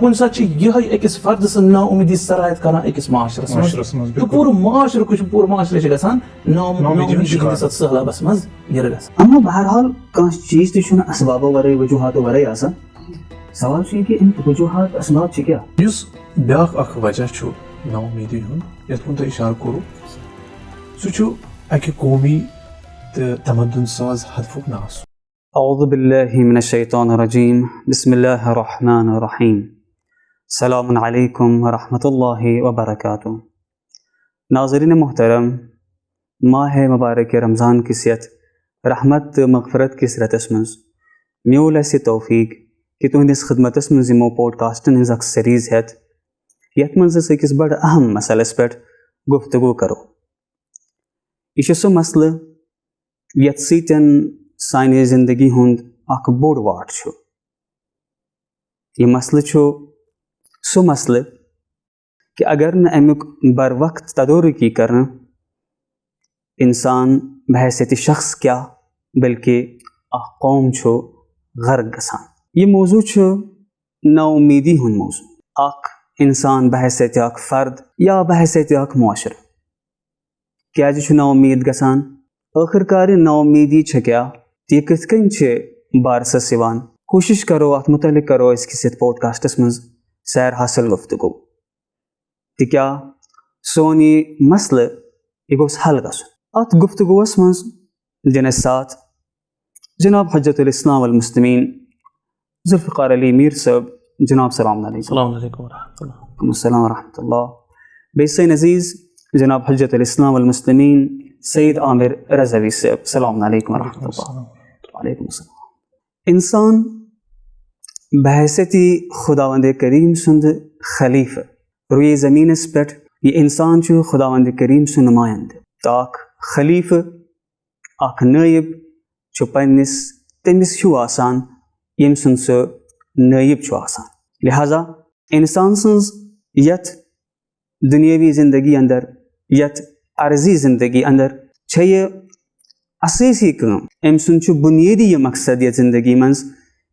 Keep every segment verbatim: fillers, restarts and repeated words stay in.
کُنہِ ساتہٕ چھِ یِہوٚے أکِس فردٕ سٕنٛز نا اُمیدی سرایت کران أکِس معاشرس منٛز۔ معاشرس منٛز، تہٕ بِلکُل۔ پوٗرٕ معاشرٕ کُ-، پوٗرٕ معاشرٕ چھِ گژھان نا-، نا اُمیدی ہُنٛد نااُمیدی ہٕنٛدِس شِکار۔ اَتھ سٔہلابس منٛز گِرٕ گژھان۔ اما بہرحال، کانٛہہ چیٖز تہِ چھُنہٕ اسبابو ورٲے، وجوہاتو ورٲے آسان۔ سوال چھُ یہِ کہِ اَمِکۍ وجوہات، اسباب چھِ کیٛاہ؟ یُس بیٛاکھ اکھ وجہ چھُ نا اُمیدی ہُنٛد، یَتھ کُن تۄہہِ اِشارٕ کوٚروٕ، سُہ چھُ اَکہِ قومی تہٕ تمدُن ساز ہدفُک نہٕ آسُن۔ اعوذ باللہ من الشیطان الرجیم۔ بسم اللہ الرحمن الرحیم۔ السلام علیکم ورحمۃ اللہ وبرکاتہ۔ ناظرین محترم، ماہ مبارک رمضان کِس یتھ رحمت تہٕ مغفرت کِس رٮ۪تس منٛز میوٗل اَسہِ توفیق کہِ تُہنٛدِس خدمتس منٛز یِمو پوڈکاسٹن ہٕنٛز اکھ سیریز ہٮ۪تھ، یتھ منٛز أسۍ أکِس بڑٕ اہم مسلس پٮ۪ٹھ گفتگو کرو۔ یہِ چھُ سُہ مسلہٕ یتھ سۭتۍ سانہِ زندگی ہُنٛد اکھ بوٚڑ واٹھ چھُ۔ یہِ مسلہٕ چھُ سُہ مسلہٕ کہِ اگر نہٕ اَمیُک بر وقت تدارکی کرنہٕ، انسان بحیثیت شخص کیٛاہ بلکہِ اکھ قوم چھُ غرق گژھان۔ یہِ موضوع چھُ نا اُمیدی ہُنٛد موضوع۔ اکھ انسان بحیثیت اکھ فرد یا بحیثیت اکھ معاشرٕ کیٛازِ چھُ نا اُمید گژھان؟ ٲخٕر کار یہِ نا اُمیدی چھےٚ کیٛاہ؟ تہٕ یہِ کِتھ کٔنۍ چھِ بارسَس یِوان؟ کوٗشِش کرو، اَتھ مُتعلِق کرو أسۍ کِس یَتھ پوڈکاسٹَس منٛز سیر حاصل گفتگو۔ تہٕ کیٛاہ سون یہِ مسلہٕ، یہِ گوٚژھ حل گژھُن؟ اَتھ گفتگوَس منٛز دِن اَسہِ ساتھ جناب حجت الاسلام والمسلمین ذوالفقار علی میر صٲب۔ جناب، السلام علیکم۔ السلام علیکم ورحمۃ اللہ۔ وعلیکم السلام ورحمۃ اللہ۔ بیٚیہِ سٲنۍ عزیز جناب حجت الاسلام والمسلمین سید عامر رضوی صٲب۔ السلام علیکم ورحمۃ اللہ۔ وعلیکم السلام۔ انسان بحیثیت خداوند کریم سُنٛد خلیفہٕ روی زمینس پٮ۪ٹھ، یہِ انسان چھُ خداوند کریم سُنٛد نمایندٕ۔ تہٕ اکھ خلیفہٕ، اکھ نٲیب چھُ پننِس تٔمِس ہیوٗ آسان، ییٚمہِ سُنٛد سُہ نٲیب چھُ آسان۔ لہذا انسان سٕنٛز یتھ دُنیٲوی زندگی اندر، یتھ عرضی زندگی اندر چھےٚ یہِ اسٲسی کٲم۔ أمۍ سُنٛد چھُ بُنیٲدی یہِ مقصد یتھ زندگی منٛز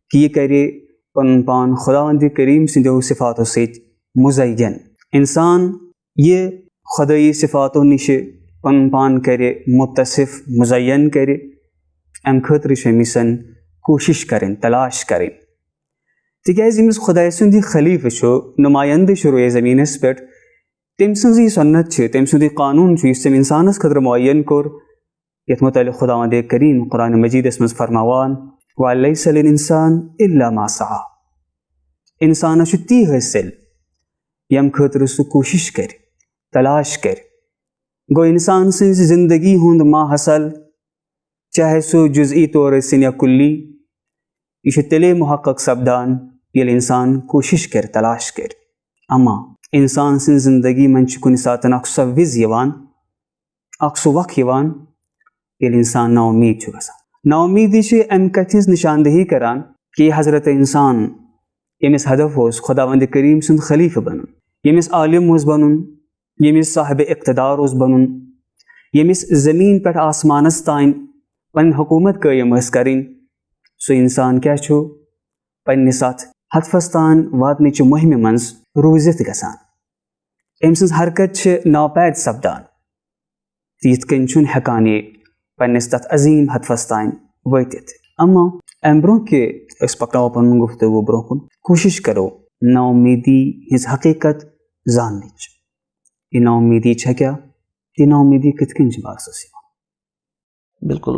کہِ یہِ کرِ پنُن پان خداوند کریم سٕنٛدیو صفاتو سۭتۍ مزین۔ انسان یہِ خدٲیی صفاتو نِشہِ پنُن پان کرِ متصف، مزین کرِ، امہِ خٲطرٕ چھِ أمِس کوٗشِش کرٕنۍ، تلاش کرٕنۍ۔ تِکیازِ ییٚمِس خداے سُنٛد یہِ خلیفہٕ چھُ، نمایندٕ چھُ رویہِ زمینس پٮ۪ٹھ، تٔمۍ سٕنٛز یہِ سنت چھِ، تٔمۍ سُنٛد یہِ قانون چھُ، یُس تٔمۍ انسانس خٲطرٕ معین کوٚر، یتھ متعلق خداوند کریم قرآن مجیدس منٛز فرماوان، "ولیس للانسان الا ما سعی"، انسانس چھُ تی حٲصِل ییٚمہِ خٲطرٕ سُہ کوٗشِش کرِ، تلاش کرِ۔ گوٚو، انسان سٕنٛزِ زندگی ہُنٛد ما حاصل، چاہے سُہ جزئی طور ٲسِن یا کُلی، یہِ چھُ تیٚلے محقق سپدان ییٚلہِ انسان کوٗشِش کرِ، تلاش کرِ۔ اما انسان سٕنٛزِ زندگی منٛز چھِ کُنہِ ساتہٕ اکھ سۄ وِز یِوان، اکھ سُہ وق یِوان، ییٚلہِ انسان نا اُمید چھُ گژھان۔ نا اُمیدی چھِ امہِ کتھِ ہٕنٛز نشاندہی کران کہِ یہِ حضرت انسان، ییٚمِس ہدف اوس خداوند کریم سُنٛد خلیفہٕ بنُن، ییٚمِس عالم اوس بنُن، ییٚمِس صاحب اقتدار اوس بنُن، ییٚمِس زمین پٮ۪ٹھ آسمانس تام پنٕنۍ حکومت قٲیِم ٲس کرٕنۍ، سُہ انسان کیٛاہ چھُ پننِس اتھ ہدفس تام واتنٕچہِ مُہمہِ منٛز روٗزِتھ گژھان؟ أمۍ سٕنٛز حرکت چھِ ناپید سپدان۔ تہٕ یِتھ کٔنۍ چھُنہٕ ہٮ۪کان یہِ پننِس تتھ عظیٖم ہدفس تام وٲتِتھ۔ اما امہِ برونٛہہ کہِ أسۍ پکناوو پنُن گفتگو برونٛہہ کُن، کوٗشِش کرو نا اُمیدی ہٕنٛز حقیقت زاننٕچ۔ یہِ نا اُمیدی چھےٚ کیٛاہ؟ یہِ نا اُمیدی کِتھ کٔنۍ چھِ بارسس یِوان؟ بِلکُل۔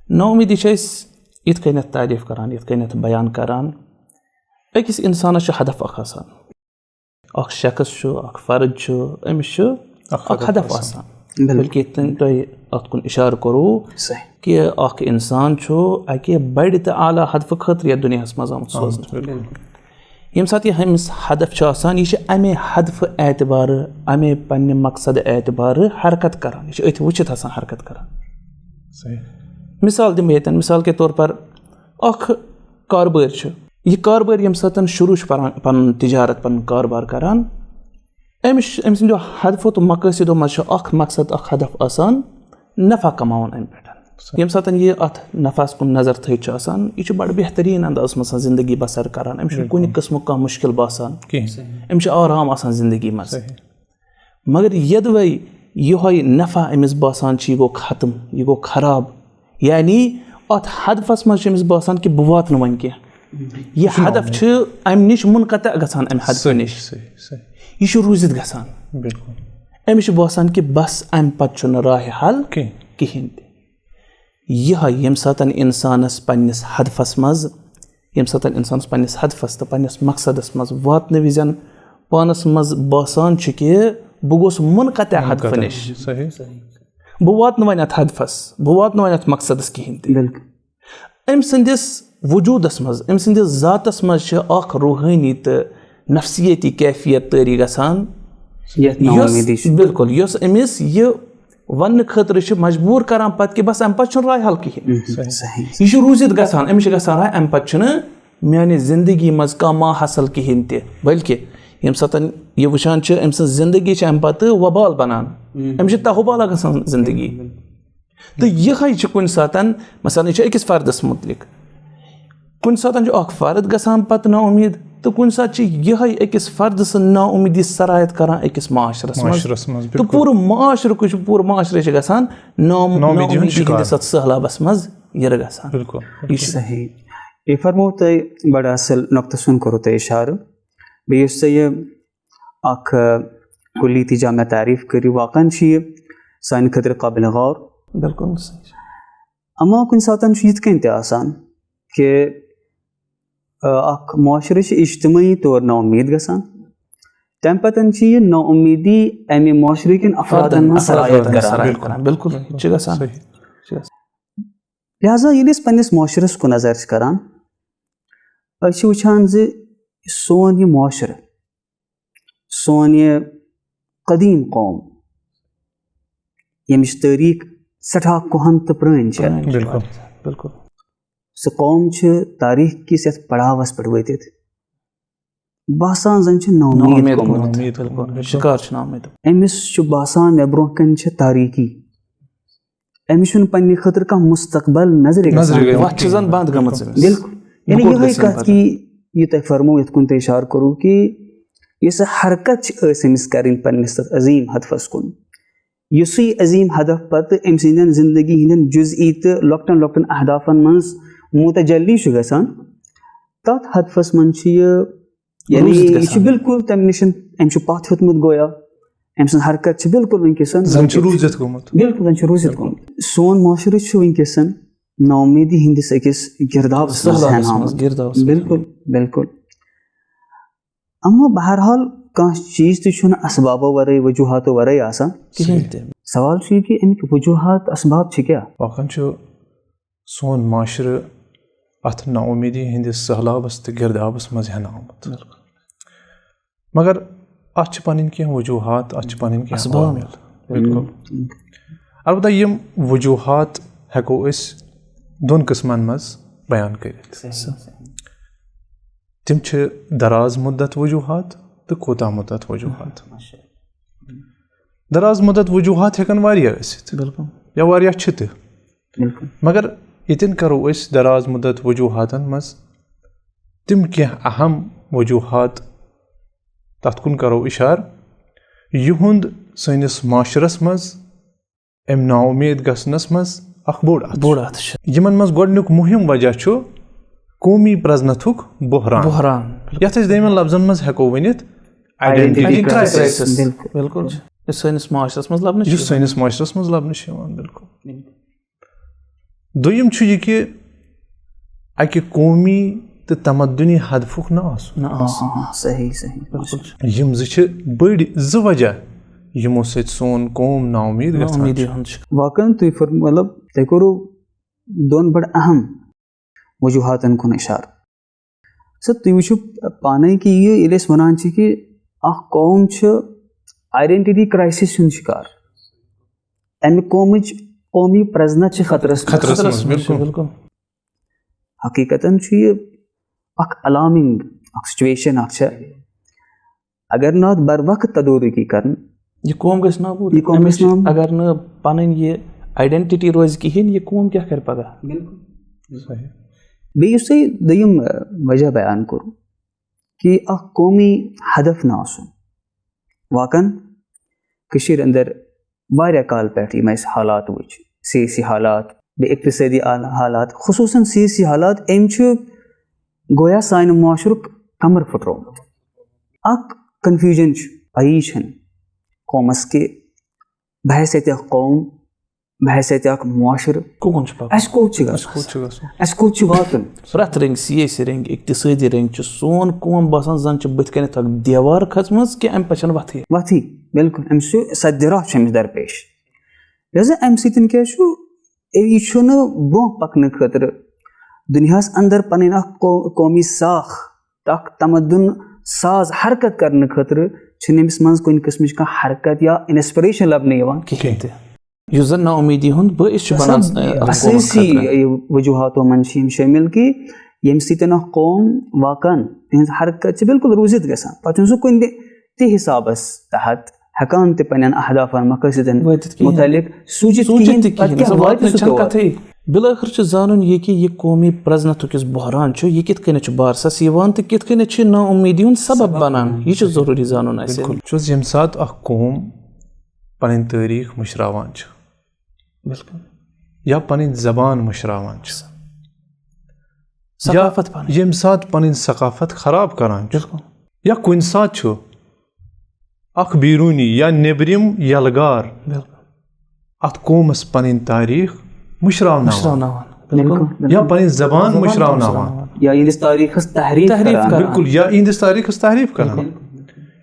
نا اُمیدی چھِ أسۍ یِتھ کٔنٮ۪تھ تعریٖف کران، یِتھ کٔنٮ۪تھ بیان کران، أکِس انسانس چھُ ہدف اکھ آسان۔ اکھ شخص چھُ، اکھ فرد چھُ، أمِس چھُ اکھ اکھ ہدف ہدف آسان۔ آسان۔ بِلکُل۔ بلکہِ یِتھ کٔنۍ تۄہہِ اتھ کُن اِشارٕ کوٚروٕ صحیح۔ کہِ اکھ انسان چھُ اکہِ بٔڑِ تہٕ اعلیٰ ہدفہٕ خٲطرٕ یتھ دُنیاہس منٛز آمُت آمُت، سوزنہٕ۔ بِلکُل۔ ییٚمہِ ساتہٕ یہِ أمِس ہدف چھُ آسان، یہِ چھُ امے ہدفہٕ اعتبارٕ، امے پننہِ مقصدٕ اعتبارٕ حرکت کران۔ یہِ چھُ أتھۍ وٕچھِتھ آسان حرکت کران۔ صحیح۔ مثال دِمہٕ بہٕ ییٚتٮ۪ن، مثال کے طور پر اکھ کاربٲرۍ چھُ، یہِ کاربٲرۍ ییٚمہِ ساتہٕ شروٗع چھُ پران، پنُن تجارت، پنُن کاربار کران، أمِس چھُ، أمۍ سٕنٛدیو ہدفو تہٕ مقٲصدو منٛز چھُ اکھ مقصد، اکھ ہدف آسان نفع کماوُن امہِ پٮ۪ٹھ۔ ییٚمہِ ساتہٕ یہِ اَتھ نفعس کُن نظر تھٲوِتھ چھُ آسان، یہِ چھُ بڑٕ بہتریٖن اندازس منٛز آسان زندگی بسر کران، أمِس چھُنہٕ کُنہِ قٕسمُک کانٛہہ مُشکل باسان، کِہیٖنۍ۔ أمِس چھُ آرام آسان زندگی منٛز۔ مگر یدوے یِہوے نفع أمِس باسان چھُ، یہِ گوٚو ختم، یہِ گوٚو خراب، یعنی اَتھ ہدفس منٛز چھُ أمِس باسان کہِ بہٕ واتہٕ نہٕ وۄنۍ کینٛہہ۔ یہِ ہدف چھُ اَمہِ نِش منقطع گژھان، اَمہِ ہدفہٕ نِش۔ یہِ چھُ روٗزِتھ گژھان۔ أمِس چھُ باسان کہِ بس، اَمہِ پتہٕ چھُنہٕ راہِ حل کِہیٖنۍ تہِ۔ یِہوٚے ییٚمہِ ساتَن اِنسانَس پنٛنِس ہدفَس منٛز، ییٚمہِ ساتَن اِنسانَس پنٛنِس ہدفَس تہٕ پنٛنِس مقصدَس منٛز واتنہٕ وِزٮ۪ن پانَس منٛز باسان چھُ کہِ بہٕ گوٚوُس منقطع ہدفہٕ نِش۔ بہٕ واتہٕ نہٕ وۄنۍ اَتھ ہدفَس، بہٕ واتہٕ نہٕ وۄنۍ اَتھ مقصدَس کِہیٖنۍ تہِ۔ أمۍ سٕنٛدِس وجوٗدَس منٛز، أمۍ سٕنٛدِس ذاتَس منٛز چھِ اَکھ روحٲنی تہٕ نفسیٲتی کیفیت طٲری گژھان، یَتھ نااُمیدی چھِ۔ بِلکُل، یۄس أمِس یہِ وننہٕ خٲطرٕ چھِ مجبوٗر کران پتہٕ کہِ بس اَمہِ پتہٕ چھُنہٕ راے حل کِہیٖنۍ۔ صحیح۔ یہِ چھُ روٗزِتھ گژھان، أمِس چھِ گژھان راے اَمہِ پتہٕ چھُنہٕ میانہِ زندگی منٛز کانٛہہ ما حاصل کِہیٖنۍ تہِ، بلکہِ ییٚمہِ ساتَن یہِ وٕچھان چھِ أمۍ سٕنٛز زندگی چھِ اَمہِ پتہٕ وبال بنان، أمِس چھِ تہوبالہ گژھان زندگی۔ تہٕ یِہوٚے چھِ کُنہِ ساتَن، مثلاً، یہِ چھِ أکِس فردَس مُتعلِق۔ کُنہِ ساتَن چھُ اَکھ فرد گژھان پَتہٕ نا اُمید، تہٕ کُنہِ ساتہٕ چھِ یِہوٚے أکِس فردٕ سٕنٛز نا اُمیدی سرایت کران أکِس معاشرَس منٛز۔ معاشرَس منٛز، تہٕ بِلکُل۔ پوٗرٕ معاشرٕ کُے چھُ، پوٗرٕ معاشرٕ چھِ گژھان نا اُم-، نا اُمیدی ہُنٛد نا اُمیدی شِکار۔ ہِنٛدِس اَتھ سٔہلابَس منٛز یِرٕ گژھان۔ بِلکُل۔ یہِ چھُ صحیح۔ یہِ فرموو تۄہہِ بڑٕ اَصٕل نۄقطَس کُن کوٚروٕ تۄہہِ اِشارٕ۔ بیٚیہِ یُس تۄہہِ یہِ اکھ، آ، کُلی تہٕ جامع تعریف کٔرِو، واقعاً چھُ یہِ سانہِ خٲطرٕ قابلِ غور۔ بِلکُل صحیح۔ اما کُنہِ ساتہٕ چھُ یِتھ کٔنۍ تہِ آسان کہِ، آ، اکھ معاشرٕ چھُ اجتمٲعی طور نا اُمید گژھان، تَمہِ پتہٕ چھِ یہِ نا اُمیدی اَمہِ معاشرٕ کٮ۪ن افرادن منٛز سرایت کران۔ بِلکُل۔ بِلکُل، یہِ چھُ گژھان۔ صحیح۔ لہذا ییٚلہِ أسۍ پننِس معاشرس کُن نظر چھِ کران، أسۍ چھِ وٕچھان زِ سون یہِ معاشرٕ، سون یہِ قدیٖم قوم، ییٚمِچ تٲریٖخ سٮ۪ٹھاہ کُہن تہٕ پرٛٲنۍ چھےٚ، پرٛٲنۍ چھِ بِلکُل۔ واریاہ زیادٕ۔ بِلکُل۔ سُہ قوم چھِ تٲریٖخ کِس یَتھ پڑاوَس پٮ۪ٹھ وٲتِتھ باسان زَن چھِ نااُمید نااُمید گوٚمُت۔ گوٚمُت۔ بِلکُل۔ شِکار چھُ نااُمید۔ أمِس چھُ باسان مےٚ برونٛہہ کَنہِ چھِ تاریٖکی۔ أمِس چھُنہٕ پننہِ خٲطرٕ کانٛہہ مُستقبل نظرِ نظرِ گژھان۔ گٔمٕژ۔ وَتھ چھِ زَن بنٛد گٔمٕژ أمِس۔ بِلکُل۔ بہٕ یعنی کوٚت یِہوٚے گژھٕ اَمہِ کَتھ پَتہٕ؟ کہِ یہِ تۄہہِ فرموو، یِتھ کٔنۍ تۄہہِ اِشارٕ کوٚروٕ کہِ یۄس سۄ حرکت چھِ ٲسۍ أمِس کَرٕنۍ پننِس تَتھ عظیٖم ہدفَس کُن، یُسُے عظیٖم ہدف پَتہٕ أمۍ سٕنٛدٮ۪ن زندگی ہٕنٛدٮ۪ن جُزئی تہٕ لۄکٹٮ۪ن لۄکٹٮ۪ن اہدافَن منٛز متجلی چھُ گژھان، تَتھ ہدفَس منٛز چھُ یہِ یعنی روٗزِتھ یہِ چھُ گژھان۔ بِلکُل تَمہِ نِش، أمۍ چھُ پَتھ ہیوٚتمُت گویا، أمۍ سٕنٛز حرکت چھِ بِلکُل وٕنکیٚس زَن چھُ روٗزِتھ گوٚمُت۔ بِلکُل زَن چھُ روٗزِتھ گوٚمُت۔ سون معاشرٕ چھُ وٕنکیٚس نااُمیدی ہٕنٛدِس أکِس گِردابَس منٛز سہلابَس ہٮ۪نہٕ منٛز، آمُت۔ گِردابَس منٛز۔ بِلکُل، بِلکُل۔ اما بہرحال کانٛہہ چیٖز تہِ چھُنہٕ اسبابو ورٲے، وجوہاتو ورٲے آسان۔ کِہیٖنۍ تہِ۔ سوال چھُ یہِ کہِ اَمِکۍ وجوہات، اسباب چھِ کیٛاہ؟ واقعاً چھُ سون معاشرٕ اَتھ نااُمیدی ہٕنٛدِس سہلابَس تہٕ گِردابَس منٛز ہٮ۪نہٕ آمُت۔ بِلکُل۔ مگر اَتھ چھِ پَنٕنۍ کینٛہہ وجوہات، اَتھ چھِ پَنٕنۍ کینٛہہ اسباب۔ عوامل۔ بِلکُل۔ البتہ یِم وجوہات ہٮ۪کو أسۍ دۄن قٕسمَن منٛز بیان کٔرِتھ۔ صحیح۔ تِم چھِ دراز مُدت وجوہات تہٕ کوتاہ مُدت وجوہات۔ دراز مُدت وجوہات ہٮ۪کَن واریاہ ٲسِتھ۔ بِلکُل۔ یا واریاہ چھِ تہِ۔ بِلکُل۔ مگر ییٚتٮ۪ن کَرو أسۍ دراز مُدت وجوہاتَن منٛز تِم کینٛہہ اہم وجوہات، تَتھ کُن کَرو اِشارٕ، یِہُنٛد سٲنِس معاشرَس منٛز اَمہِ نااُمید گژھنَس منٛز اَکھ بوٚڑ اَتھٕ چھُ۔ بوٚڑ اَتھٕ چھُ۔ یِمَن منٛز گۄڈٕنیُک مُہِم وجہ چھُ قومی پرٛزنتھُک بحران۔ بحران۔ یَتھ أسۍ دوٚیمٮ۪ن لفظَن منٛز ہٮ۪کو ؤنِتھ، identity identity crisis۔ Crisis۔ بِلکُل۔ بِلکُل۔ یُس سٲنِس معاشرَس منٛز لَبنہٕ چھُ یُس یِوان۔ سٲنِس معاشرَس منٛز لَبنہٕ چھُ یِوان، بِلکُل۔ دوٚیِم چھُ یہِ کہِ اَکہِ قومی تہٕ تمدنی ہدفُک نہ آسُن۔ نہ آسُن۔ آ، صحیح، صحیح۔ بِلکُل۔ یِم زٕ چھِ بٔڑۍ زٕ وجہ، یِمو سۭتۍ سون قوم نااُمید گژھان نااُمیدی چھُ۔ ہُنٛد شِکار۔ واقعاً تُہۍ فرم-، مطلب، تۄہہِ کوٚروٕ دۄن بڑٕ اہم وجوہاتن کُن اشارٕ۔ سر، تُہۍ وٕچھِو پانے کہِ یہِ ییٚلہِ أسۍ وَنان چھِ کہِ اکھ قوم چھِ identity crisis ہُنٛد شِکار، اَمہِ قومٕچ قومی پرٛزنت چھِ خطرس منٛز۔ خطرس منٛز، خطرس منٛز چھِ، بِلکُل۔ بِلکُل۔ حقیٖقتاً چھُ یہِ اکھ alarming اکھ situation اکھ چھےٚ۔ اگر نہٕ اتھ بر وقت تدارکی کرنہٕ، یہِ قوم گژھِ نابوٗد۔ یہِ قوم أمِس گژھِ نابوٗد۔ اگر نہٕ پنٕنۍ یہِ آیڈینٹی روزِ کِہیٖنۍ، یہِ قوم کیٛاہ کَرِ پَگاہ؟ صحیح۔ بیٚیہِ یُس تۄہہِ دوٚیِم، آ، وجہ بیان کوٚروٕ کہِ اَکھ قومی ہدف نہٕ آسُن۔ واقعاً کٔشیٖرِ اندر واریاہ کال پٮ۪ٹھ یِم اَسہِ حالات وٕچھ، سیٲسی حالات، بیٚیہِ اقتصٲدی آل-، حالات، خصوٗصاً سیٲسی حالات، أمۍ چھُ گویا سانہِ معاشرُک کمر پھٕٹرومُت۔ اَکھ کنفیوجن چھُ، پَیی چھَنہٕ قومَس کہِ بحیثیت اَکھ قوم، بحیثیت اَکھ معاشرٕ، کُکُن چھُ پَکُن؟ اَسہِ کوٚت چھُ گژھُن؟ کوٚت چھُ گژھُن؟ اَسہِ کوٚت چھُ واتُن؟ پرٛٮ۪تھ رنٛگۍ، سیٲسی رنٛگۍ، اقتصٲدی رنٛگۍ چھُ سون قوم باسان زَن چھِ بٕتھِ کَنٮ۪تھ اَکھ دیوار کھٔژمٕژ کہِ اَمہِ پَتہٕ چھَنہٕ وَتھٕے۔ وَتھٕے، بالکل، أمِس چھُ سَتھ دِراہ چھِ أمِس درپیش۔ لہذا اَمہِ سۭتۍ کیٛاہ چھُ، یہِ چھُنہٕ برونٛہہ پَکنہٕ خٲطرٕ دُنیاہَس اندر پَنٕنۍ اَکھ قو-، قومی ساکھ، اَکھ تمدُن ساز حرکت کرنہٕ خٲطرٕ چھِنہٕ أمِس منٛز کُنہِ قٕسمٕچ کانٛہہ حرکت یا انسپریشن لَبنہٕ یِوان۔ کِہیٖنۍ تہِ۔ یُس زَن نا اُمیدی ہُنٛد بٲعث چھُ بنان، سب آ، قومَس اسٲسی خٲطرٕ۔ یہِ وجوہاتو منٛز چھِ یِم شٲمِل کہِ ییٚمہِ سۭتۍ اَکھ قوم واقعاً تِہنٛز حرکت چھِ بالکل روٗزِتھ گژھان، پَتہٕ چھُنہٕ سُہ کُنہِ تہِ، تہِ حسابَس تحت ہٮ۪کان تہِ پننٮ۪ن اہدافن مقٲصدن وٲتِتھ کِہیٖنۍ۔ متعلق سوٗنٛچِتھ سوٗنٛچِتھ کِہیٖنۍ، تہِ پَتہٕ کِہیٖنۍ، کیٛاہ سُہ واتہِ واتنٕچ سُہ چھَنہٕ تور؟ کَتھٕے۔ بِلٲخٕر چھُ زانُن یہِ کہِ یہِ قومی پرٛزنتھُک یُس بحران چھُ، یہِ کِتھ کٔنٮ۪تھ چھُ بارسَس یِوان تہٕ کِتھ کٔنٮ۪تھ چھُ نا اُمیدی ہُنٛد سبب بنان، یہِ چھُ ضروٗری زانُن اَسہِ۔ بالکل، چھُس ییٚمہِ ساتہٕ اکھ قوم پنٕنۍ تٲریٖخ مٔشراوان چھِ، بالکل۔ یا پنٕنۍ زبان مٔشراوان چھِ، ثقافت پنٕنۍ۔ ییٚمہِ ساتہٕ پنٕنۍ ثقافت خراب کران چھُ، بالکل۔ یا کُنہِ ساتہٕ چھُ اکھ بیروٗنی یا نیبرِم یلغار بالکل۔ اتھ قومس پنٕنۍ تاریٖخ مٔشراوناوان، مٔشراوناوان۔ بالکل۔ یا پنٕنۍ زبان مٔشراوناوان۔ یا یِہنٛدِس تاریٖخس تحریف تحریف کران۔ کران۔ بالکل، یا یِہنٛدِس تاریٖخس تحریف کران۔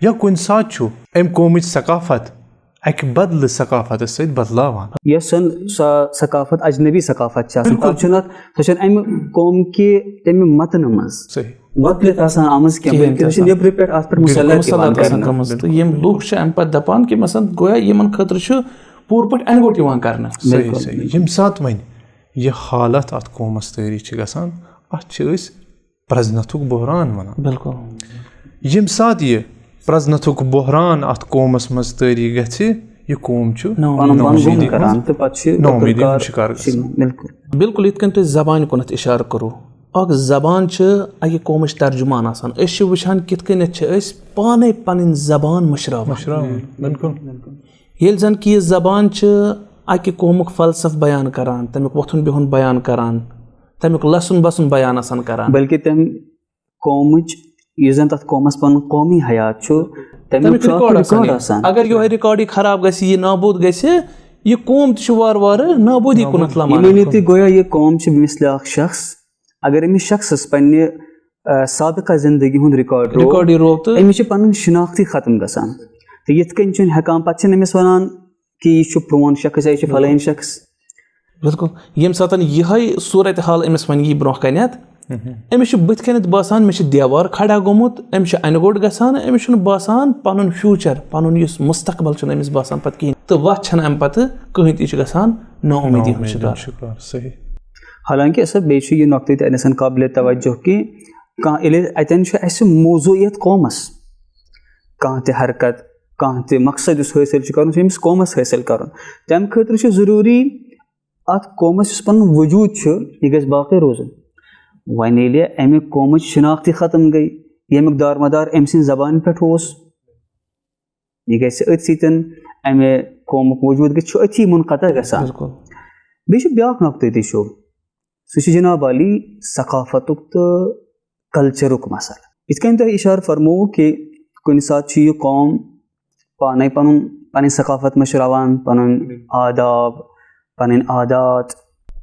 یا کُنہِ ساتہٕ چھُ امہِ قومٕچ ثقافت اکہِ بدلہٕ ثقافتس سۭتۍ بدلاوان۔ یۄس زن سۄ ثقافت اجنبی ثقافت چھِ آسان، تتھ چھُنہٕ اتھ، سۄ چھَنہٕ امہِ قوم کہِ تمہِ متنہٕ منٛز صحیح۔ وۄتلِتھ آسان آمٕژ کینٛہہ، کِہیٖنۍ بلکہِ تہِ سۄ چھِ آسان۔ نیبرٕ پٮ۪ٹھ اتھ پٮ۪ٹھ بالکل، مسلط مسلط یِوان گژھان کرنہٕ۔ قومس۔ تہٕ یِم لوٗکھ چھِ امہِ پتہٕ دپان کہِ مثلاً گویا یِمن خٲطرٕ چھُ پوٗرٕ پٲٹھۍ انہِ گوٚٹ یِوان کرنہٕ۔ صحیح، بالکل۔ صحیح۔ ییٚمہِ ساتہٕ وۄنۍ یہِ حالت اتھ قومس تٲری چھِ گژھان، اتھ چھِ أسۍ پرزنتھُک بحران ونان۔ بالکل۔ ییٚمہِ ساتہٕ یہِ پرزنتھُک بحران اتھ قومس منٛز تٲری گژھِ، یہِ قوم چھُ نو پنُن پان نومیدی گُم ہُنٛد، کران تہٕ پتہٕ چھِ نومیدی ٲخٕرکار ہُنٛد شکار گژھان۔ چھِ، بالکل۔ بالکل، یِتھ کٔنۍ تُہۍ زبانہِ کُنتھ اِشارٕ کوٚروٕ، اکھ زبان چھِ اکہِ قومٕچ ترجمان آسان۔ أسۍ چھِ وٕچھان کِتھ کٔنٮ۪تھ چھِ أسۍ پانے پنٕنۍ زبان مٔشراوان۔ مٔشراوان، بالکل۔ ییٚلہِ زن کہِ یہِ زبان چھِ اکہِ قومُک فلسفہٕ بیان کران، تمیُک وۄتھُن بِہُن بیان کران، تمیُک لسُن بسُن بیان آسان کران۔ بلکہِ تمہِ قومٕچ، یُس زن تتھ قومس پنُن قومی حیات چھُ، تمیُک تمیُک چھُ اکھ ریکارڈ ریکارڈ آسان۔ آسان۔ اگر یِہوٚے ریکارڈ یہِ خراب گژھِ، یہِ نابود گژھِ، یہِ قوم تہِ چھُ وارٕ وارٕ نابودی کُنتھ یہِ لمان۔ مٲنِو تُہۍ، گویا یہِ قوم چھِ مثلِ اکھ شخص، اگر أمِس شخصس پننہِ، آ، سابقہ زندگی ہُنٛد ریکارڈ روو، ریکارڈ یہِ روو تہٕ أمِس چھِ پنٕنۍ شناختی ختم گژھان۔ تہٕ یِتھ کٔنۍ چھُنہٕ ہٮ۪کان، پتہٕ چھِنہٕ أمِس ونان کہِ یہِ چھُ پرون شخص یا یہِ چھُ فلٲنۍ شخص۔ بالکل، ییٚمہِ ساتہٕ یِہوٚے صورت حال أمِس وۄنۍ یی برونٛہہ کنٮ۪تھ، أمِس چھُ بٕتھِ کنٮ۪تھ باسان مےٚ چھُ دیوار کھڑا گوٚمُت، أمِس چھُ انہِ گوٚٹ گژھان، أمِس چھُنہٕ باسان پنُن فیوچر، پنُن یُس مستقبل چھُنہٕ أمِس باسان پتہٕ کِہیٖنۍ، تہٕ وتھ چھنہٕ امہِ پتہٕ کٕہٕنۍ تہِ، یہِ چھُ گژھان نا اُمیدی ہُنٛد نومیدی شکار۔ شکار، صحیح۔ حالانکہ سر، بیٚیہِ چھُ یہِ نۄقطہٕ تہِ أتنَسَن قابلِ توجہ کہِ کانٛہہ، ییٚلہِ اَتٮ۪ن چھُ اَسہِ موضوعیت قومَس، کانٛہہ تہِ حرکت، کانٛہہ تہِ مقصد یُس حٲصِل چھُ کَرُن، سُہ چھُ أمِس قومَس حٲصِل کَرُن۔ تَمہِ خٲطرٕ چھُ ضروٗری اَتھ قومَس یُس پَنُن وجوٗد چھُ، یہِ گژھِ باقٕے روزُن۔ وۄنۍ ییٚلہِ اَمہِ قومٕچ شناخت تہِ ختم گٔے، ییٚمیُک دارمدار أمۍ سٕنٛزِ زبانہِ پٮ۪ٹھ اوس، یہِ گژھِ أتھۍ سۭتۍ، اَمہِ قومُک وجوٗد گژھِ، چھُ أتھی منقطع گژھان۔ بالکل۔ بیٚیہِ چھُ بیٛاکھ نۄقطہٕ تہِ چھُ، سُہ چھُ جناب عالی ثقافتُک تہٕ کلچرُک مسلہٕ۔ یِتھ کٔنۍ تۄہہِ اِشارٕ فرمووُ کہِ کُنہِ ساتہٕ چھُ یہِ قوم پانَے پَنُن، پَنٕنۍ ثقافت مٔشراوان، پَنُن آداب، پَنٕنۍ عادات۔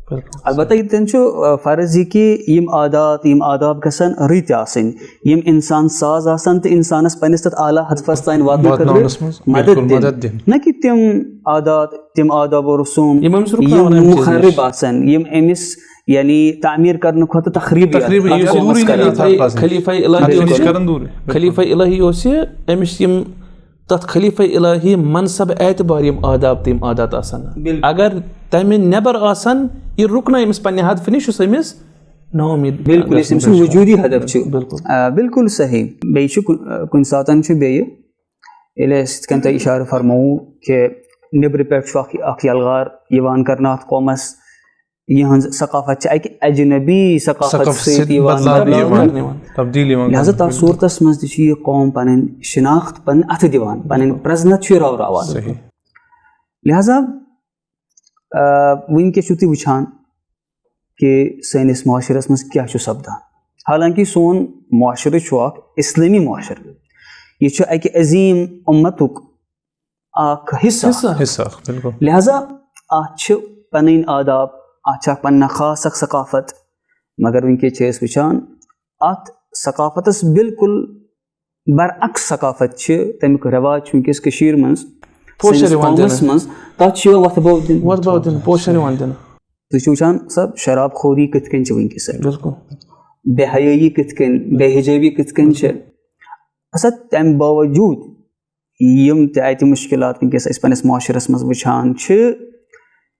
بالکل۔ البتہ ییٚتٮ۪ن چھُ، آ، فرض یہِ کہِ یِم عادات، یِم آداب گژھن رٕتۍ آسٕنۍ، یِم اِنسان ساز آسَن تہٕ اِنسانَس پنٛنِس تَتھ اعلیٰ ہدفَس تام واتنہٕ خٲطرٕ واتناونَس منٛز مدد بالکل دِنۍ۔ مدد دِنۍ۔ نہ کہِ تِم عادات، تِم آداب و رسوٗم، یِم أمِس یِم رُکاوان اَمہِ چیٖزٕ نِش۔ مُخرِب آسَن، یِم أمِس یعنی تعمیٖر کرنہٕ کھۄتہٕ تخریٖب تخریٖب، یہِ چھُ دوٗرٕے خلیفہ، نِوان تَتھ پَزنَس۔ خلیفہ الہی تخریٖب اوس چھِ یہِ، کران دوٗرٕے۔ خلیفہ الہی اوس یہِ، أمِس یِم تَتھ خلیفہ الہی منصب اعتبار یِم آداب تہٕ یِم عادات آسَن۔ بالکل۔ اگر تَمہِ نٮ۪بر آسَن، یہِ رُکنہ أمِس پننہِ ہدفہٕ نِش، یُس أمِس نااُمید بالکل، یُس أمۍ سُنٛد وجوٗدی ہدف چھُ۔ بالکل۔ آ، بالکل صحیح۔ بیٚیہِ چھُ کُ-، آ، کُنہِ ساتَن چھُ بیٚیہِ، ییٚلہِ أسۍ یِتھ کٔنۍ تۄہہِ اِشارٕ فرمووُ کہِ نیٚبرٕ پٮ۪ٹھ چھُ اکھ اکھ یلغار یِوان کرنہٕ اتھ قومس، یِہٕنٛز ثقافت چھِ اکہِ اجنبی ثقافت ثقافت سۭتۍ سۭتۍ یِوان بدلاونہٕ بدلاونہٕ۔ یِوان۔ تبدیٖلی یِوان لہذا کرنہٕ۔ تتھ صورتس منٛز تہِ چھُ یہِ قوم پنٕنۍ شناخت پنٕنۍ اتھٕ دِوان، پنٕنۍ پرزنت چھُ راوراوان۔ صحیح۔ لہذا آ، وٕنکیٚس چھِو تُہۍ وٕچھان کہِ سٲنِس معاشرس منٛز کیٛاہ چھُ سپدان۔ حالانکہِ سون معاشرٕ چھُ اکھ اسلٲمی معاشرٕ، یہِ چھُ اکہِ عظیٖم اُمتُک اکھ حصہٕ۔ حصہٕ۔ حصہٕ اکھ، بِلکُل۔ لہذا اتھ چھِ پنٕنۍ آداب، اتھ چھِ اکھ پننہِ خاص اکھ ثقافت، مگر وٕنکیٚس چھِ أسۍ وٕچھان اتھ ثقافتس بِلکُل برعکس ثقافت چھِ، تَمیُک رٮ۪واج چھُ وٕنکیٚس کٔشیٖرِ منٛز، پوشر سٲنِس یِوان قومس دِنہٕ۔ منٛز، تَتھ چھُ یِوان وۄتھٕ بو دِنہٕ۔ وۄتھ بو دِنہٕ، پوشر یِوان دِنہٕ۔ تُہۍ چھِو وٕچھان، سۄ شراب خوری کِتھ کٔنۍ چھِ وٕنکیٚس، بِلکُل۔ بے حیٲیی کِتھ کٔنۍ، بے حجٲبی کِتھ کٔنۍ چھِ۔ اَسا تَمہِ باوجوٗد یِم تہِ اَتہِ مُشکِلات وٕنکیٚس أسۍ پنٛنِس معاشرس منٛز وٕچھان چھِ،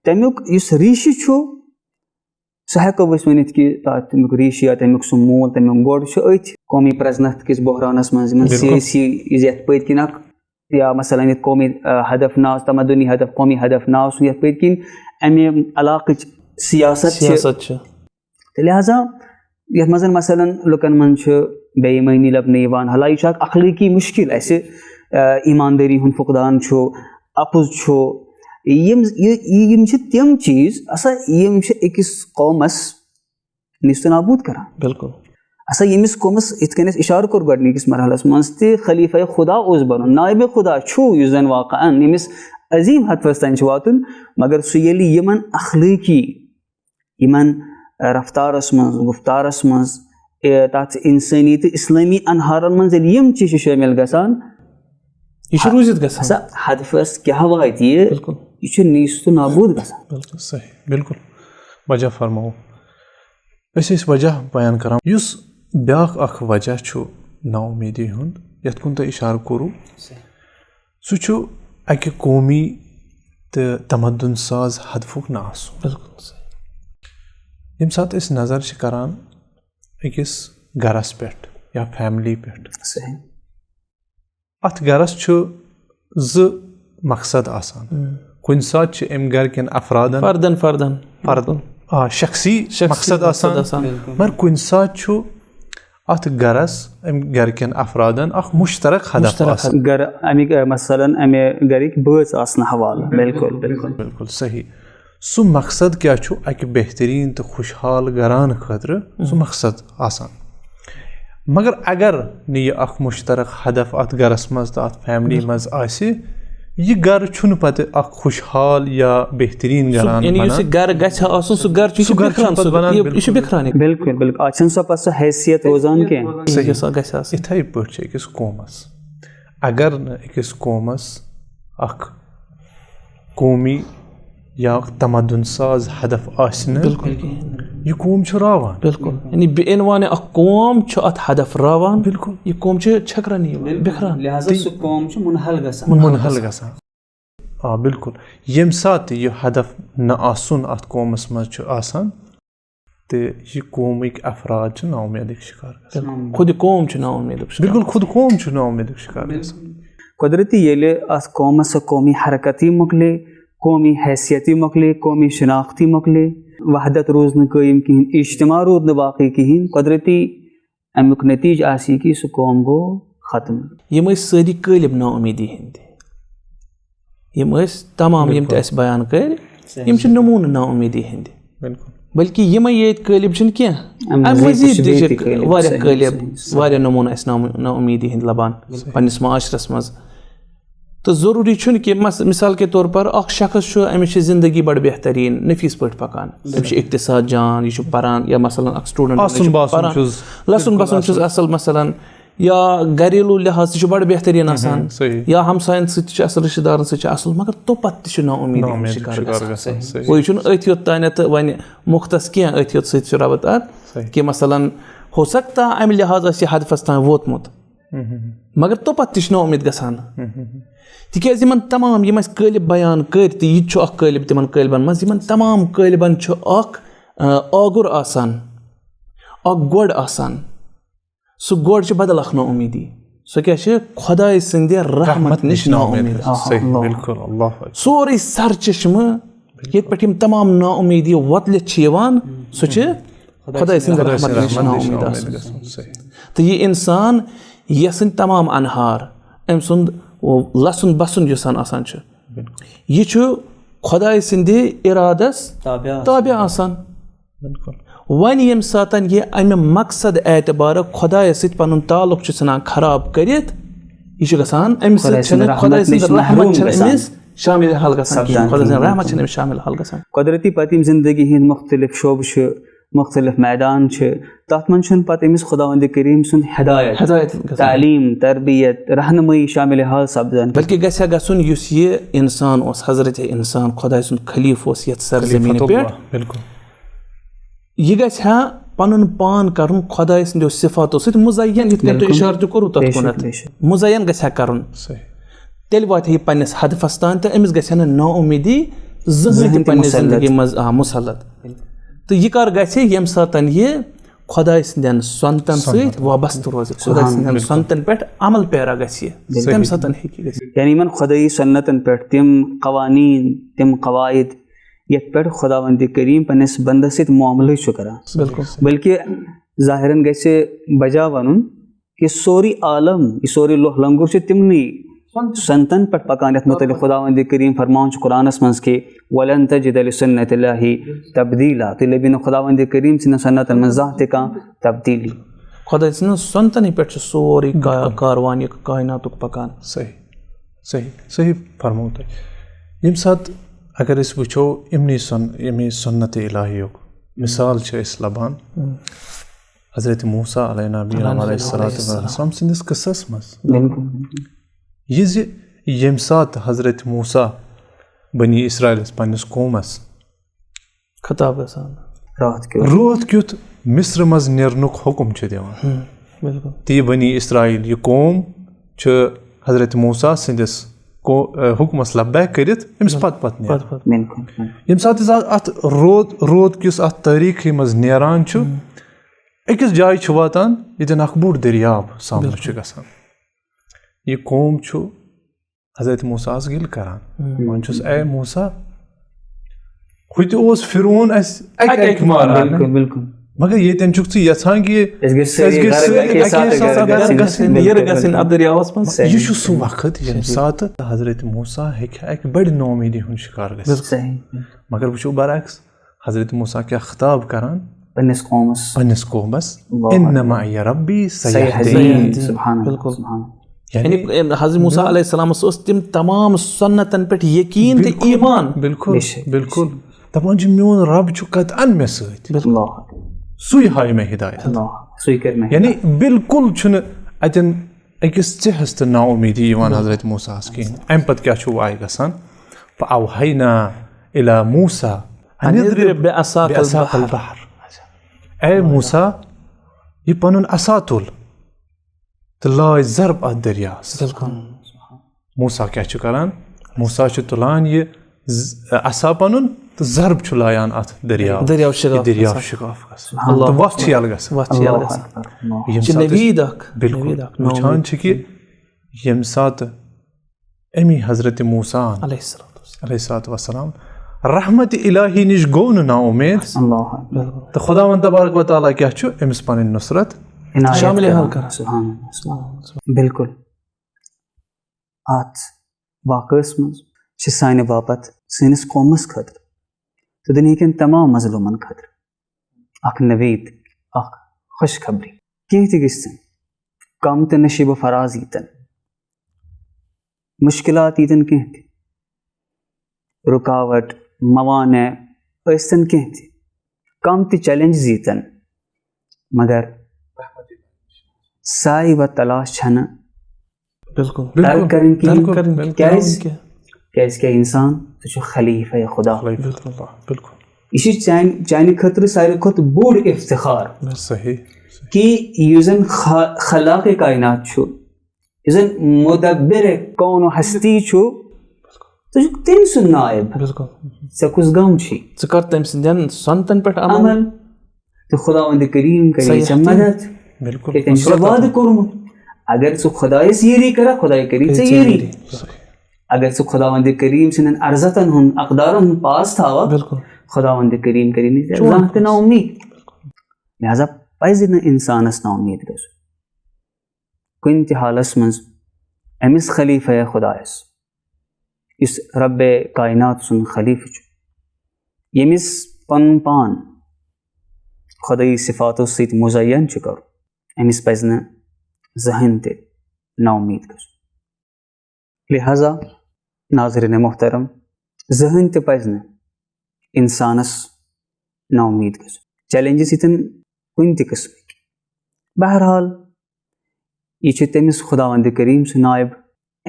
تَمیُک یُس ریٖشہٕ چھُ، سُہ ہٮ۪کو أسۍ ؤنِتھ کہِ تَتھ تَمیُک ریٖشہٕ یا تَمیُک سُہ مول، تَمیُک گۄڈ چھُ أتھۍ قومی پرٛزنتھ کِس بحرانَس منٛز، یِمَن بِلکُل۔ سیٲسی، یُس یَتھ پٔتۍ کِنۍ اَکھ، یا مثلاً یَتھ قومی، آ، ہدف ناو، تمدنی ہدف، قومی ہدف ناو سُنٛد یَتھ پٔتۍ کِنۍ اَمہِ علاقٕچ سیاست چھِ۔ سیاست چھِ۔ تہٕ لہذا یَتھ منٛز مثلاً لُکَن منٛز چھُ بے ایٖمٲنی لَبنہٕ یِوان، حالانکہِ یہِ چھُ اَکھ اخلٲقی مُشکِل اَسہِ، آ، ایٖماندٲری ہُنٛد فقدان چھُ، اَپُز چھُ، یِم، یہِ، یِم چھِ تِم چیٖز، ہسا یِم چھِ أکِس قومَس نیست و نابود کران۔ بِلکُل۔ ہسا ییٚمِس قومَس یِتھ کٔنۍ اَسہِ اِشارٕ کوٚر گۄڈٕنِکِس مرحلَس منٛز تہِ، خلیفہ خدا اوس بَنُن، نائب خدا چھُ، یُس زَن واقعاً ییٚمِس عظیٖم ہدفَس تام چھُ واتُن، مگر سُہ ییٚلہِ یِمَن اخلٲقی، یِمَن رفتارَس منٛز، گُفتارَس منٛز، اے، تَتھ اِنسٲنی تہٕ اِسلٲمی اَنہارَن منٛز ییٚلہِ یِم چیٖز چھِ شٲمِل گژھان، یہِ چھُ روٗزِتھ گژھان۔ ہسا ہدفَس کیٛاہ واتہِ یہِ؟ بِلکُل۔ یہِ چھُ نیست و نابود گژھان۔ بِلکُل۔ صحیح، بِلکُل۔ وجہ فرماوو۔ أسۍ ٲسۍ وجہ بیان کران۔ یُس بیٛاکھ اکھ وجہ چھُ نا اُمیدی ہُنٛد، یَتھ کُن تۄہہِ اِشارٕ کوٚروٕ، صحیح۔ سُہ چھُ اَکہِ قومی تہٕ تمدُن ساز ہدفُک نہٕ آسُن۔ بِلکُل صحیح۔ ییٚمہِ ساتہٕ أسۍ نظر چھِ کران أکِس گرس پٮ۪ٹھ یا فیملی پٮ۪ٹھ، صحیح۔ اَتھ گرس چھُ زٕ مقصد آسان۔ ہم۔ کُنہِ ساتہٕ چھِ اَمہِ گرٕ کٮ۪ن افرادن فردن، فردن۔ فرد-، بِلکُل۔ آ، شخصی شخصی مقصد مقصد آسان۔ آسان۔ بِلکُل۔ مگر کُنہِ ساتہٕ چھُ اَتھ گرس، اَمہِ گرٕ کٮ۪ن افرادن اکھ مشترک ہدف مشترک آسان۔ ہدف۔ گرٕ، اَمِکۍ، مثلاً، اَمہِ گرٕکۍ بٲژ آسنہٕ حوالہٕ۔ بِلکُل، بِلکُل۔ بِلکُل صحیح۔ سُہ مقصد کیٛاہ چھُ اَکہِ بہتریٖن تہٕ خۄشحال گران خٲطرٕ سُہ مقصد آسان؟ مگر اگر نہٕ یہِ اکھ مشترک ہدف اتھ گرس منٛز تہٕ اتھ فیملی منٛز آسہِ، یہِ گرٕ چھُنہٕ پتہٕ اکھ خۄشحال یا بہتریٖن سُہ، گران یعنی یُس بنان۔ یہِ گرٕ گژھِ ہا آسُن، سُہ گرٕ چھُ، یہِ سُہ چھُ گرٕ چھُنہٕ بِکھران، پتہٕ سُہ، بنان، یہِ، یہِ چھُ بِلکُل۔ بِکھران۔ بِلکُل، بِلکُل۔ اتھ چھُنہٕ سۄ پتہٕ سۄ حیثیت روزان کینٛہہ۔ صحیح۔ یہِ گژھِ آسُن۔ یِتھے پٲٹھۍ چھُ أکِس قومس، اگر نہٕ أکِس قومس اکھ قومی یا تمدُن ساز ہدف آسہِ نہٕ، بِلکُل کِہیٖنۍ نہٕ۔ یہِ قوم چھُ راوان۔ بِلکُل۔ یعنی بے عنوان اکھ قوم چھُ اتھ ہدف راوان۔ بِلکُل۔ یہِ قوم چھِ چھٔکرن یِوان، بِلکُل۔ بِکھران۔ لہذا تہٕ سُہ قوم چھُ منحل گژھان۔ منحل گژھان۔ آ، بِلکُل۔ ییٚمہِ ساتہٕ تہِ یہِ ہدف نہٕ آسُن اتھ قومس منٛز چھُ آسان، تہٕ یہِ قومٕکۍ افراد چھِ نا اُمیدٕکۍ شکار گژھان۔ بِلکُل۔ خود یہِ قوم چھُ نا اُمیدُک شکار۔ بِلکُل، خود قوم چھُ نا اُمیدُک شکار گژھان۔ قۄدرتی ییٚلہِ اَتھ قومَس سۄ قومی حرکت یی مۄکلے، قومی حیثیت یی مۄکلے، قومی شناخت یی مۄکلے، وحدت روٗز نہٕ قٲیِم کِہیٖنۍ، اجتماع روٗد نہٕ باقٕے کِہیٖنۍ، قۄدرتی اَمیُک نتیٖجہٕ آسہِ یہِ کہِ سُہ قوم گوٚو ختم۔ یِم ٲسۍ سٲری قٲلب نا اُمیدی ہٕنٛدۍ۔ یِم ٲسۍ تمام یِم تہِ بِلکُل۔ اَسہِ بیان کٔرۍ، صحیح۔ یِم چھِ نموٗنہٕ نا اُمیدی ہٕنٛدۍ۔ بِلکُل۔ بلکہِ یِمے یٲتۍ قٲلب چھِنہٕ کینٛہہ، اَمہِ اَمہِ مٔزیٖد مٔزیٖد تہِ چھِ چھِ بیٚیہِ تہِ قٲلب۔ واریاہ صحیح، قٲلب، صحیح، صحیح۔ واریاہ نموٗنہٕ اَسہِ نا، نا اُمیدی ہٕنٛدۍ لبان بِلکُل۔ پنٛنِس معاشرس منٛز۔ تہٕ ضروٗری چھُنہٕ کہِ مس-، مثال کے طور پر اکھ شخص چھُ، أمِس چھِ زندگی بڑٕ بہتریٖن، نفیٖس پٲٹھۍ پکان۔ أمِس چھُ اقتصاد جان، یہِ چھُ پران، یا مثلاً اکھ student، آسُن یہِ چھُ باسُن پران۔ چھُس لسُن بِلکُل بسُن چھُس اصٕل۔ اصٕل، مثلاً یا گریلو لحاظ تہِ چھُ بڑٕ بہتریٖن آسان، صحیح۔ یا ہمساین سۭتۍ تہِ چھُ اصل، رشتہٕ دارن سۭتۍ چھُ اصل، مگر توپتہٕ تہِ چھُ نا اُمیدی ہُنٛد نااُمیدُک شکار شکار گژھان۔ گژھان، صحیح۔ گوٚو یہِ چھُنہٕ أتھۍ یوت تانٮ۪تھ وۄنۍ مختص کینٛہہ، أتھۍ یوت سۭتۍ چھُ ربط اتھ صحیح۔ کہِ مثلاً ہو سکتا ہے امہِ لحاظ آسہِ یہِ ہدفس تام ووتمُت، مگر توپتہٕ تہِ چھُ نا اُمید گژھان۔ تِکیازِ یِمن تمام، یِم اَسہِ قٲلب بیان کٔرۍ، تہٕ یہِ تہِ چھُ اکھ قٲلب تِمن قٲلبن منٛز، یِمن تمام قٲلبن چھُ اکھ، آ، آگُر آسان، اکھ گۄڈ آسان۔ سُہ گۄڈ چھُ بدل اکھ نا اُمیدی۔ سۄ کیٛاہ چھِ؟ خۄداے سٕنٛدِ رحمت نِش نا اُمید۔ صحیح، بِلکُل، اللہ اکبر۔ سورُے سرچشمہٕ ییٚتہِ پٮ۪ٹھ یِم تمام نا اُمیدی وۄتلِتھ چھِ یِوان، سُہ چھِ خۄداے سٕنٛدِ رحمت نِش نا اُمید آسُن۔ تہٕ یہِ اِنسان، یَسٕنٛدۍ تمام اَنہار، أمۍ سُنٛد لَسُن بَسُن یُس زَن آسان چھُ، یہِ چھُ خۄداے سٕنٛدِ اِرادَس تابع آسان۔ وۄنۍ ییٚمہِ ساتَن یہِ اَمہِ مقصد اعتبارٕ خۄدایَس سۭتۍ پَنُن تعلق چھُ ژھٕنان خراب کٔرِتھ، یہِ چھُ گژھان اَمہِ سۭتۍ چھِنہٕ خۄداے سٕنٛز رحمت چھِنہٕ أمِس شامل حال گژھان کِہیٖنۍ۔ خۄداے سٕنٛز رحمت چھِنہٕ أمِس شامل حال گژھان۔ قۄدرٔتی پَتہٕ یِم زِندگی ہِنٛدۍ مُختٔلِف شعبہٕ چھِ، مُختٔلِف میدان چھِ، تَتھ منٛز چھُنہٕ پَتہٕ أمِس خۄداوندِ کریٖم سُنٛد ہدایت، ہدایت گژھان۔ تعلیٖم، تربیت، رہنمٲیی شامل حال سپدان۔ بلکہِ گژھِ ہا گژھُن، یُس یہِ اِنسان اوس، حضرت اِنسان، خۄداے سُنٛد خلیٖفہٕ اوس یَتھ سرزمینہِ پٮ۪ٹھ، بِلکُل۔ یہِ گژھِ ہا پَنُن پان کَرُن خۄداے سٕنٛدیو صفاتو سۭتۍ مُزین، یِتھ کٔنۍ تۄہہِ اِشارٕ تہِ کوٚروٕ تَتھ کُنَتھ۔ مُزین گژھِ ہا کَرُن۔ تیٚلہِ واتہِ ہا یہِ پننِس ہدفس تام تہٕ أمِس گژھِ ہا نہٕ نا اُمیدی زٕہٕنۍ تہِ پننہِ زندگی منٛز، آ، مُسلط۔ تہٕ یہِ کر گژھِ؟ ییٚمہِ ساتن یہِ خۄداے سٕنٛدٮ۪ن سۄنتن سۭتۍ وابستہٕ روزِ، خۄداے سٕنٛدٮ۪ن سۄنتن پٮ۪ٹھ عمل پیرا گژھِ، تمہِ ساتن ہیٚکہِ یہِ گٔژھِتھ۔ یعنی یِمن خۄدٲیی سۄنتن پٮ۪ٹھ تِم قوانین، تِم قواعد، یتھ پٮ۪ٹھ خۄداوندِ کریٖم پننِس بندس سۭتۍ معاملہٕ چھُ کران۔ بلکل۔ بلکہِ ظاہرن گژھِ بجا ونُن، یہِ سورُے عالم، یہِ سورُے لوہ لنگُر چھُ تِمنٕے سۄنتن پٮ۪ٹھ پکان، یتھ متعلق خداوند کریم فرماوان چھُ قرآنس منٛز کہِ "ولن تجد لسنت اللہ تبدیلا"، تُہۍ لٔبِو نہٕ خداوند کریم سٕنٛدٮ۪ن سُنتن منٛز زانٛہہ تہِ کانٛہہ تبدیلی۔ خۄداے سٕنٛدٮ۪ن سۄنتنٕے پٮ۪ٹھ چھُ سورُے کا-، بِلکُل۔ کاروان یہِ کائناتُک پکان۔ صحیح، صحیح، صحیح فرموو تۄہہِ۔ ییٚمہِ ساتہٕ اگر أسۍ وٕچھو یِمنٕے سۄن-، ییٚمے سُنت الہیُک مثال چھِ أسۍ لبان۔ حضرت موسیٰ علیہ نبینا علیہ الصلوۃ والسلام سٕنٛدِس قصس منٛز۔ بِلکُل۔ یہِ زِ ییٚمہِ ساتہٕ حضرت موسیٰ بنی اسرائیلس، پننِس قومس خطاب گژھان۔ راتھ کیُتھ۔ راتھ کیُتھ مصر منٛز نیرنُک حکم چھُ دِوان۔ ہم، بِلکُل۔ تہٕ یہِ بنی اسرائیل، یہِ قوم چھُ حضرت موسیٰ سٕنٛدِس کو-، ٲ، حکمس لبیک کٔرِتھ أمِس پتہٕ پتہٕ نیران۔ پتہٕ پتہٕ۔ بِلکُل۔ ییٚمہِ ساتہٕ أسۍ اتھ رود، رود کِس اتھ تٲریٖخی منٛز نیران چھُ، ہم۔ أکِس جایہِ چھُ واتان، ییٚتٮ۪ن اکھ بوٚڑ دٔریاب سامنہٕ چھُ گژھان۔ یہِ قوم چھُ حضرت موسیٰ ہس گِلہٕ کران۔ ہم۔ وَنان چھُس، "اے موسیٰ، ہُہ تہِ اوس فرعون اَسہِ اَکہِ اَکہِ اَکہِ ماران۔" بِلکُل، بِلکُل۔ مگر ییٚتٮ۪ن چھُکھ ژٕ یژھان کہِ أسۍ گٔژھۍ سٲری أسۍ گٔژھۍ غرق سٲری اَکے اَکے ساتہٕ ساتہٕ غرق غرق گژھٕنۍ۔ گژھٕنۍ۔ یِرٕ گژھٕنۍ اَتھ دٔریاوَس منٛز۔ صحیح۔ یہِ چھُ سُہ وقت ییٚمہِ ساتہٕ حضرت موسیٰ ہیٚکہِ اَکہِ بَڑِ نااُمیدی ہُنٛد شِکار گٔژھِتھ۔ صحیح۔ مگر وٕچھِو برعکس، حضرت موسیٰ کیٛاہ خطاب کران؟ پننِس قومس۔ پننِس قومس۔ اللہ اکبر۔ "ان معی ربی سیہدین۔" سیہدین۔ سبحان اللہ، بِلکُل۔ سبحان اللہ۔ یعنی یعنی حضرت موسیٰ علیہ السلامس اوس تِم تمام سُنتن پٮ۪ٹھ یقین تہٕ بِلکُل، ایمان۔ بِلکُل، بے شک۔ بِلکُل۔ دَپان چھِ، "میون رب چھُ قطعاً مےٚ سۭتۍ۔" بِلکُل۔ اللہ اکبر۔ سُے ہایہِ مےٚ ہدایت۔ اللہ اکبر۔ سُے کرِ مےٚ یعنی ہدایت۔ بِلکُل چھُنہٕ اَتٮ۪ن أکِس ژِہس تہٕ نا اُمیدی یِوان حضرت موسیٰ ہس کِہیٖنۍ۔ اَمہِ پتہٕ کیٛاہ چھُ وعے گژھان؟ "فأوحینا الی موسیٰ ان اضرب بعصاک البحر۔" اے موسیٰ، یہِ پنُن عصا تُل تہٕ لٲج ضرب اتھ دٔریاوس۔ بِلکُل۔ موسیٰ کیٛاہ چھُ کران؟ موسیٰ چھُ تُلان یہِ ز-، عصا پنُن تہٕ ضرب چھُ لایان اتھ دٔریاوس۔ دٔریاو شِگاف یہِ دٔریاو گژھان۔ شِگاف گژھان۔ اللہ تہٕ وتھ چھِ یلہٕ گژھان۔ وتھ چھِ یلہٕ گژھان۔ ییٚمہِ چھِ ساتہٕ نوید أسۍ اکھ، بِلکُل نوید اکھ، نوید۔ وٕچھان چھِ کہِ ییٚمہِ ساتہٕ اَمی حضرت موسیٰ ہن علیہ الصلوۃ والسلام۔ علیہ الصلوۃ والسلام رحمت الہی نِش گوٚو نہٕ نا اُمید۔ اللہ اکبر۔ تہٕ خداوند تبارک و تعالیٰ کیٛاہ چھُ أمِس پنٕنۍ نُصرت عنایت شامل کران۔ حال کران۔ سبحان اللہ، سبحان اللہ۔ بِلکُل۔ اتھ واقعس منٛز چھِ سانہِ باپتھ، سٲنِس قومس خٲطرٕ تہٕ دُنیہکٮ۪ن تمام مظلوٗمن خٲطرٕ اکھ نوید، اکھ خوشخبری۔ کینٛہہ تہِ گٔژھتن، غم تہٕ نشیب و فراز ییٖتن، مشکلات ییٖتن کینٛہہ تہِ، رُکاوٹ، موانع ٲسۍتن کینٛہہ تہِ، کم تہِ challenges ییٖتن، مگر سعی و تلاش چھنہٕ بِلکُل۔ ترک کرٕنۍ کِہیٖنۍ۔ بِلکُل، بِلکُل۔ کیٛازِ؟ کیٛازِ کہِ انسان، ژٕ چھُکھ خلیفہ خدا۔ بِلکُل، بِلکُل۔ یہِ چھُ چانہِ، چانہِ خٲطرٕ ساروی کھۄتہٕ بوٚڑ افتخار۔ صحیح۔ کہِ یُس زن خا-، خلاق کائنات چھُ، یُس زن مدبر کون و ہستی چھُ، ژٕ چھُکھ تٔمۍ سُنٛد نائب۔ بِلکُل۔ ژےٚ کُس غم چھُے؟ ژٕ کر تٔمۍ سٕنٛدٮ۪ن سۄنتن پٮ۪ٹھ عمل۔ عمل۔ تہٕ خداوند کریم کرِ ژےٚ مدد۔ بِلکُل۔ کہِ تٔمۍ چھُ وعدٕ کوٚرمُت، اگر ژٕ خۄدایس یٲری کرکھ، خۄداے کری ژےٚ یٲری۔ اگر ژٕ خۄداوند کریم سٕنٛدٮ۪ن عرضتن ہُنٛد، اقدارن ہُنٛد پاس تھاوکھ، بِلکُل۔ خۄداوند کریم کری نہٕ ژےٚ چون زانٛہہ تہِ نا اُمید۔ لہذا پزِ نہٕ انسانس نا اُمید گژھُن کُنہِ تہِ حالس منٛز۔ أمِس خلیفہ خۄدایس، یُس رب کائنات سُنٛد خلیفہ چھُ، ییٚمِس پنُن پان خۄدٲیی صفاتو سۭتۍ مزین چھُ کرُن، أمِس پزِ نہٕ زٕہٕنۍ تہِ نا اُمید گژھُن۔ لہذا ناظرین محترم، زٕہٕنۍ تہِ پزِ نہٕ انسانس نا اُمید گژھُن۔ چیلنجز ییٚتٮ۪ن کُنہِ تہِ قٕسمٕکۍ۔ بہرحال، یہِ چھُ تٔمِس خۄداوند کریم سُنٛد نایب،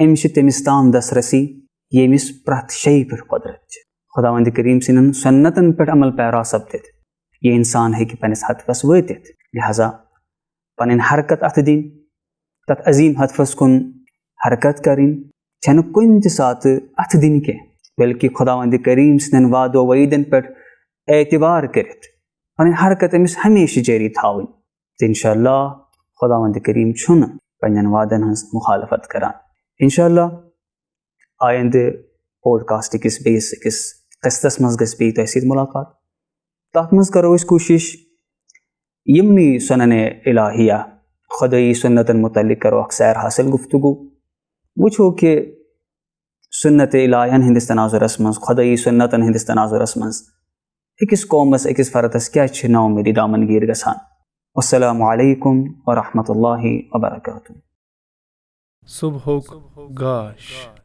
أمِس چھِ تٔمِس تام دسترسی، ییٚمِس پرٛٮ۪تھ شیٚیہِ پٮ۪ٹھ قۄدرت چھِ۔ خۄداوند کریم سٕنٛدٮ۪ن سُنتن پٮ۪ٹھ عمل پیرا سپدِتھ یہِ انسان ہیٚکہِ پننِس ہدفس وٲتِتھ۔ لہذا پنٕنۍ حرکت اتھٕ دِنۍ، تتھ عظیم ہدفس کُن حرکت کرٕنۍ چھنہٕ کُنہِ تہِ ساتہٕ اتھٕ دِنۍ کینٛہہ، بلکہِ خۄداوند کریم سٕنٛدٮ۪ن وعدو وعیدن پٮ۪ٹھ اعتبار کٔرِتھ پنٕنۍ حرکت أمِس ہمیشہِ جٲری تھاوٕنۍ۔ تہٕ انشاءاللہ خۄداوند کریم چھُنہٕ پننٮ۪ن وعدن ہٕنٛز مخالفت کران۔ انشاءاللہ آیندٕ پوڈکاسٹ کِس بیٚیِس أکِس قسطس منٛز گژھِ بیٚیہِ تۄہہِ سۭتۍ مُلاقات۔ تتھ منٛز کرو أسۍ کوٗشِش یِمنٕے سنن الہیہ، خۄدٲیی سُنتن متعلق کرو اکھ سیر حاصل گفتگو۔ وٕچھو کہِ سنت الہین ہٕنٛدِس تناظرس منٛز، خۄدٲیی سنتن ہٕنٛدِس تناظرس منٛز أکِس قومس، أکِس فردس کیٛاہ چھِ ناامیدی دامن گیر گژھان۔ والسلام علیکم ورحمۃ اللہ وبرکاتہ۔ صبحُک گاش۔